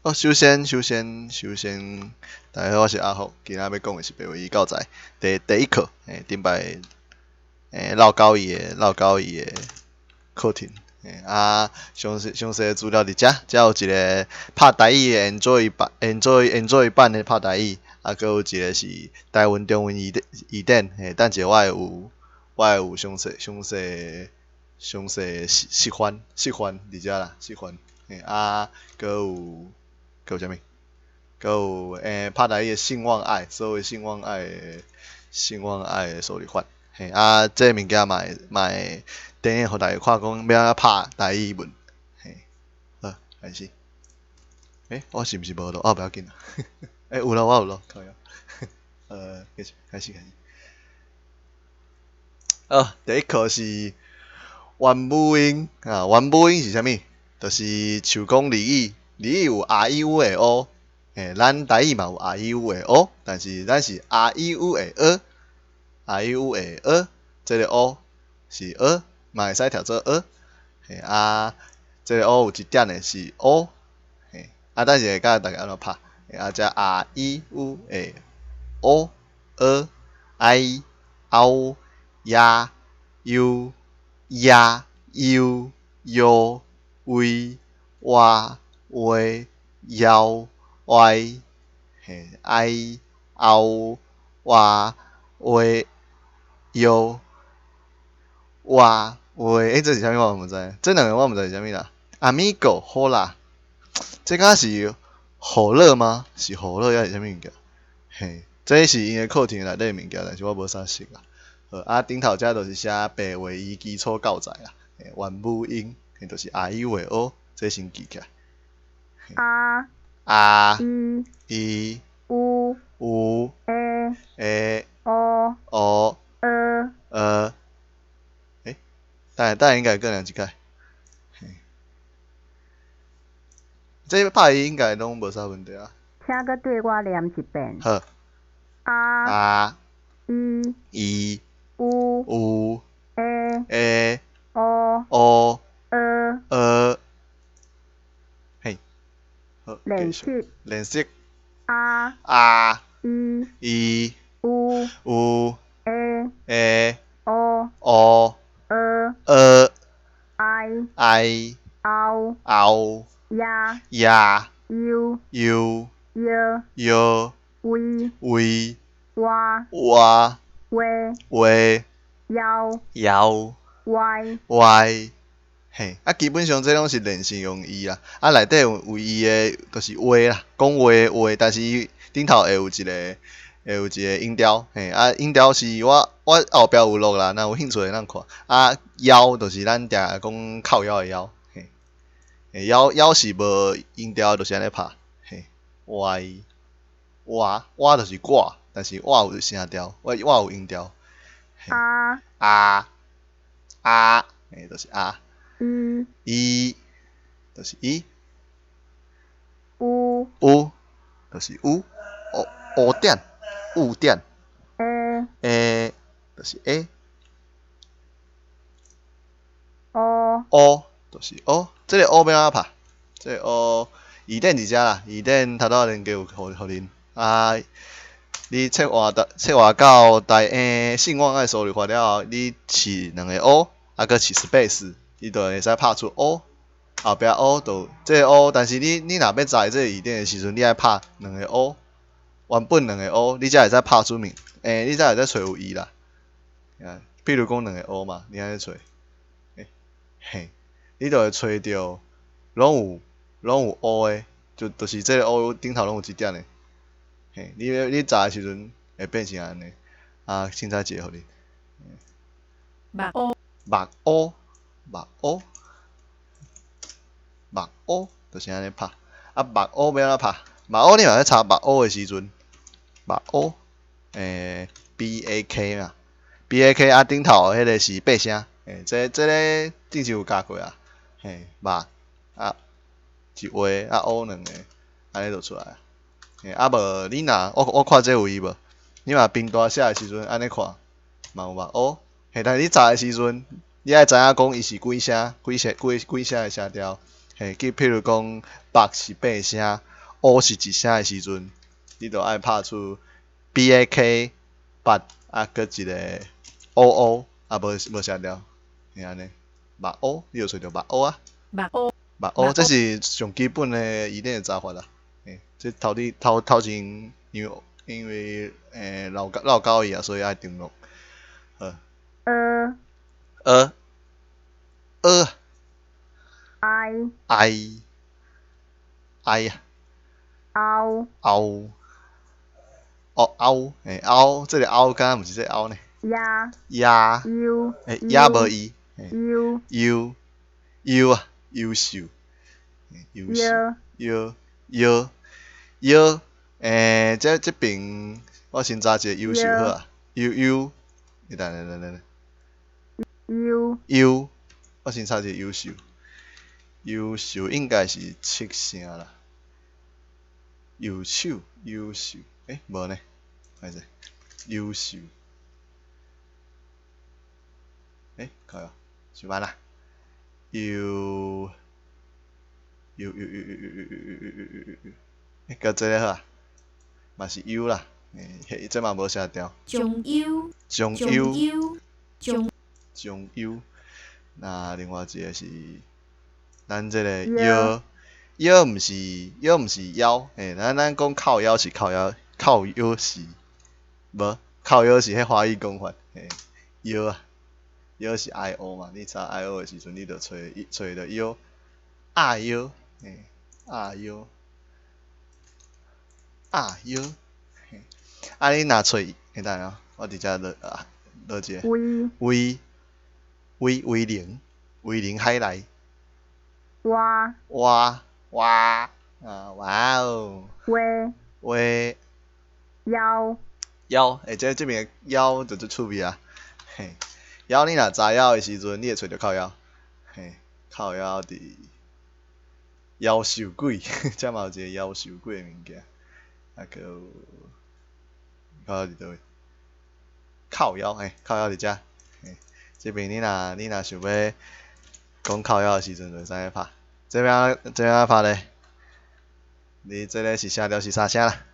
哦，首先，大家好，我是阿福，今仔欲講的是白話字教材第一課，頂擺落九一的課程，詳細的資料佇遮，遮有一个拍台語的 Android 版，Android 版的拍台語，閣有一个是台文中文字典，等者我會有詳細示範佇遮啦，示範，閣有啥物？閣有拍台語的信望愛，所謂信望愛的輸入法，這个物件嘛會展現予大家看，講欲按怎拍台語文，好，開始。我是毋是無錄？哦，無要緊啦。有咯，我有錄，靠腰。繼續，開始，開始。好，第一課是元母音啊，元母音是啥物？就是像講日語，日語有 R E U 的 O，咱台語嘛有 R E U 的 O，但是咱是 R E U 的 E，R E U 的 E，這个 O 是 E，嘛會使讀做 E，這个 O 有一點的是 O，等下會教大家按怎拍，這 R E U 的 O、E、I、O、Y、U、Y、U、Y、W、Y、I、O、W、Y、W，這是啥物我毋知，這兩个我毋知是啥物啦。Amigo hola，這敢是好樂嗎？是好樂抑是啥物物件？這是𪜶的課程內底的物件，但是我無啥熟啦。好，頂頭遮就是寫白話字基礎教材啦，元母音，就是 R E U O，這先記起來。 A A I I U U E E O O E E，等下等下應該閣念一擺。這拍字應該攏無啥問題啊。請閣對我念一遍。好。 A A I I U U E E O O E E，好，練繼續。習。練習。 A A I I U U E E O O E E I I O O Y Y U U Y Y V V W W W W 腰 Y Y Y，基本上這攏是練習用字啦，內底有伊的，就是話啦，講話的話，但是伊頂頭會有一個音調，音調是我後壁有錄啦，若有興趣會當看。腰就是咱定定講靠腰的腰，腰腰是無音調，就是按呢拍，Y 我我就是我，但是我有聲調，我有音調。 A 啊啊，就是啊。 I 伊就是伊。 U 有就是有，烏點，有點。 E 欸就是欸。 O O 就是 O，這个 O 欲按怎拍？這个 O 字典佇遮啦，字典頭拄仔連結有予恁。你切換到信望愛輸入法了後，你試兩个 O，閣試 space，伊就會使拍出 O。後壁 O 就這个 O，但是你若欲查這个字典的時陣，你愛拍兩个 O，原本兩个 O，你才會使拍出名，你才會使揣有伊啦。譬如講兩个 O 嘛，你按呢揣，你就會揣著攏有 O 的，就是這个 O 頂頭攏有一點的，你查的時陣會變成按呢。凊彩一个予你。目烏目烏，目烏，目烏，就是按呢拍。目烏欲按怎拍？目烏你若欲查目烏的時陣，目烏，B A K 嘛，B A K 頂頭彼个是八聲，這个之前有教過啊，目一畫烏兩个，按呢就出來啊。無你若我看這有伊無？你若平大寫的時陣按呢看，嘛有目烏。但是你查的時陣，你愛知影講伊是幾聲，幾聲幾幾聲的聲調。譬如講目是八聲， O 是一聲的時陣，你就愛拍出 B A K 八啊，閣一個 O O 啊，無無聲調，是按呢。目烏，你就揣著目烏啊。目烏。目烏，這是上基本的字典的查法啦。嘿，這頭裡頭頭前，因為漏漏交伊啊，所以愛登錄。好。呃。呃。呃。 I。 I。I 啊。凹。凹。哦，凹，嘿，凹，這個凹敢若毋是這個凹呢？壓。壓。優。欸，壓無伊。優。優。優啊，優秀。優秀。優。優。優。欸，這這爿我先查一個優秀好啊。優優。你等等等等。優。優。我先查一個優秀。優秀應該是七聲啦。右手，優秀，欸，無呢，歹勢，優秀。欸，靠腰，上班啦。優，優優優優優優優優優優優，欸，閣這個好啊，嘛是優啦，欸，這嘛無聲調。中優。中優。中。中優。那另外一個是，咱這個腰，腰毋是腰毋是腰，嘿，咱講靠腰是靠腰，靠腰是無，靠腰是彼華語講法，嘿，腰啊，腰是 I O 嘛，你查 I O 的時陣，你就揣揣著腰，鴨腰，嘿，鴨腰，鴨腰，嘿，啊你若揣，欸等下喔，我佇遮落啊落一个，威。威，威威靈，威靈海內。哇。哇哇啊哇哦！話。話。腰。腰，欸，這這爿的腰就足趣味啊，嘿，腰你若查腰的時陣，你會揣著靠腰，嘿，靠腰佇夭壽鬼，這嘛有一個夭壽鬼的物件，啊閣有靠腰佇佗位？靠腰，嘿，靠腰佇遮，嘿，這爿你若想欲講靠腰的時陣，就會使按呢拍。這邊這邊按怎拍咧？你這个是聲調是三聲啦，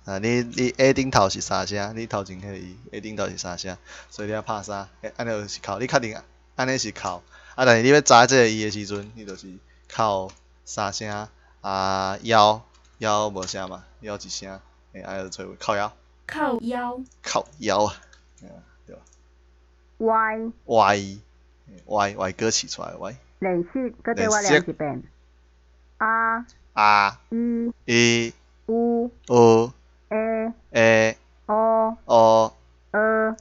啊，你 A 頂頭是三聲，你頭前彼個伊 A 頂頭是三聲，所以你愛拍三，欸，按呢就是靠，你確定按呢是靠，啊，但是你欲查這个伊的時陣，你就是靠三聲，啊，腰腰無聲嘛，腰一聲，欸，啊就揣靠腰。靠腰。靠腰啊，對吧？Y。 Y Y Y 閣試出來 Y。練習，閣綴我念一遍。A。 A。 E。 E。 U。 U。 A。 A。 O。 O。 E。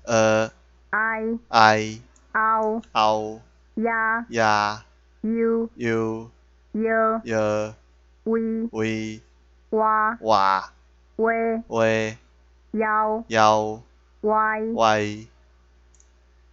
E。 I。 I。 O。 O。 Y。 Y。 U。 U。 Y。 Y。 V。 V。 W。 W。 W。 W。 腰。腰。 Y。 Y。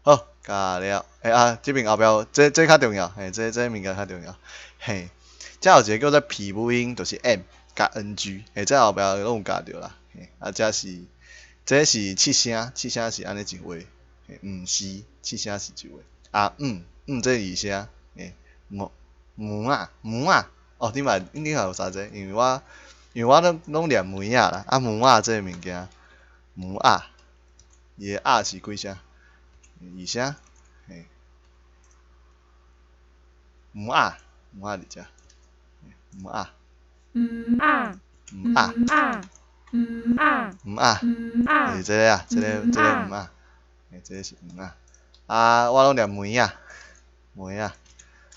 好，教了。欸啊，這爿後壁這這較重要，嘿，這這物件較重要。嘿，這有一個叫做皮母音，就是 M 佮 NG，嘿，這後壁攏有教著啦。嘿，啊，這是這是七聲，七聲是按呢一畫，嘿，毋是，七聲是一畫。啊，毋毋這二聲，嘿，母母仔母仔，哦，你嘛你嘛有查這個，因為我攏攏念梅仔啦，啊母仔這個物件，母仔，伊的仔是幾聲？二聲，嘿，母仔母仔佇遮，母仔。毋仔。毋仔。毋仔。毋仔。毋仔。毋仔。是這個啊，這個這個毋仔，嘿，這個是毋仔。啊，我攏念梅仔，梅仔，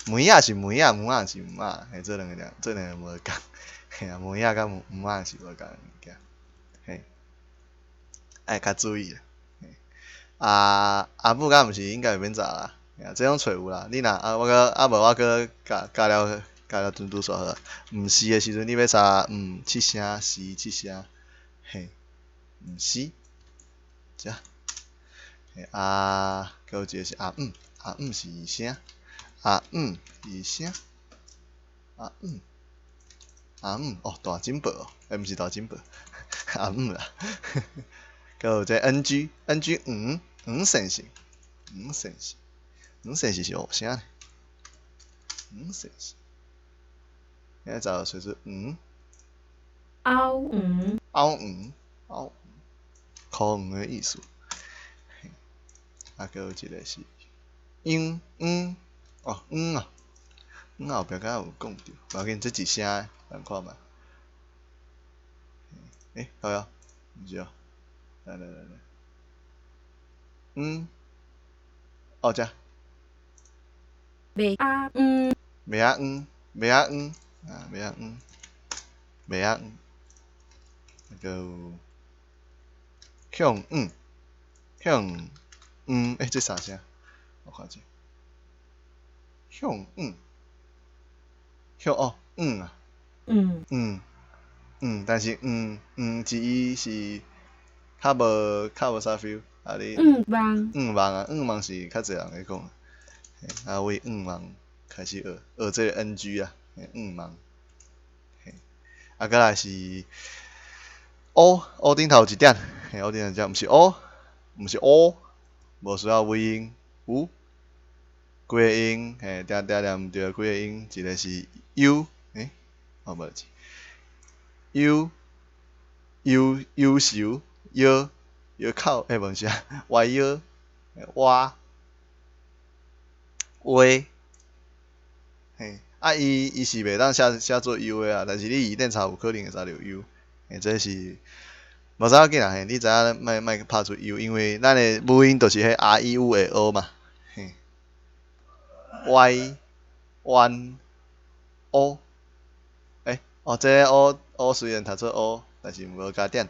梅仔是梅仔，母仔是母仔，嘿，這兩個念，這兩個無仝，嘿啊，梅仔佮母母仔是無仝的物件，嘿，愛較注意啦。啊，阿母敢毋是應該會免查啦，嘿啊，這攏揣有啦。你若啊，我閣啊無我閣教教了教了準拄煞好啊。毋是的時陣，你欲查毋七聲，是七聲，嘿，毋是，遮，嘿啊，閣有一個是阿姆，阿姆是二聲，阿姆二聲，阿姆，阿姆哦，大金寶哦，欸，毋是大金寶，阿姆啦。閣有這 NG，NG 黃黃線性，黃線性，黃線性是五聲呢，黃線性，現在找隨出黃，拗黃，拗黃，拗箍黃的意思。啊，閣有一个是英嗯哦嗯啊，嗯後壁敢若有講著，無要緊，這一聲的，咱看覓。欸，好啊，毋是哦，來來來來，嗯，哦這。麥仔黃，麥仔黃，麥仔黃，啊，麥仔黃，麥仔黃，閣有向嗯，向嗯，欸，這三聲，我看者，向嗯，向哦，嗯啊，嗯，嗯，但是嗯嗯字伊是較無啥 feel，啊你願望，願望啊，願望是較濟人咧講，啊為願望開始學學這个 NG 啊，願望，啊閣來是 O O 頂頭有一點，嘿 O 頂頭一點，毋是 O，毋是 O，無需要尾音，有幾个音，嘿，定定念毋著幾个音，一个是 U，欸，哦無字，U 憂憂愁腰腰口，欸無是啊，歪腰，歪話，嘿，啊伊伊是袂當寫寫做 U 的啊，但是你字典查有可能會查著 U，嘿，這是無啥要緊啦，嘿，你知影莫莫拍出 U，因為咱的母音就是彼 R E U 的 O 嘛，嘿，Y 彎 O，欸，哦，這个 O O 雖然讀做 O，但是無加點，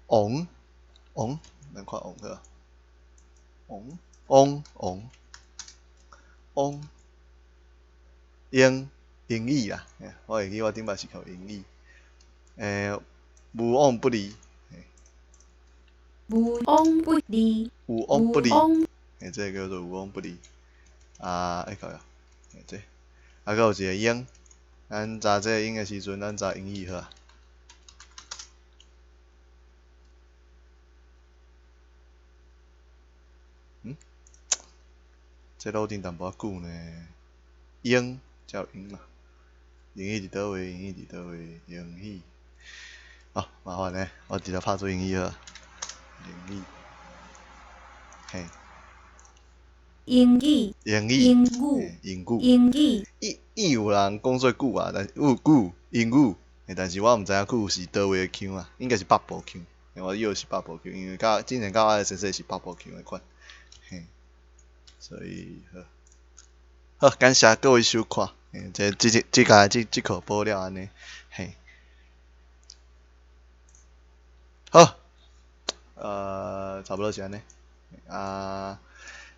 王王，咱看王好啊，王王王王，英英語啦，我會記我頂擺是考英語，欸，無往不利，無往不利，無往不利，往欸，這个叫做無往不利，啊，欸，夠了，欸，這，啊，閣有一个英，咱查這个音的時陣，咱查英語好啊。嗯？這路頂淡薄仔久呢。英，才有英嘛。英語佇佗位？英語佇佗位？英語。哦，麻煩呢，我直接拍做英語好。英語。嘿。英語。英語。英語。英語。英語。伊伊有人講做久啊，但是有久英語，但是我毋知影久是佗位的腔啊，應該是北部腔。我以為是北部腔，因為教之前教我的先生是北部腔的款，嘿，所以好，好感謝各位收看，嘿，這這這這個這這課補了按呢，嘿，好，差不多是按呢，啊，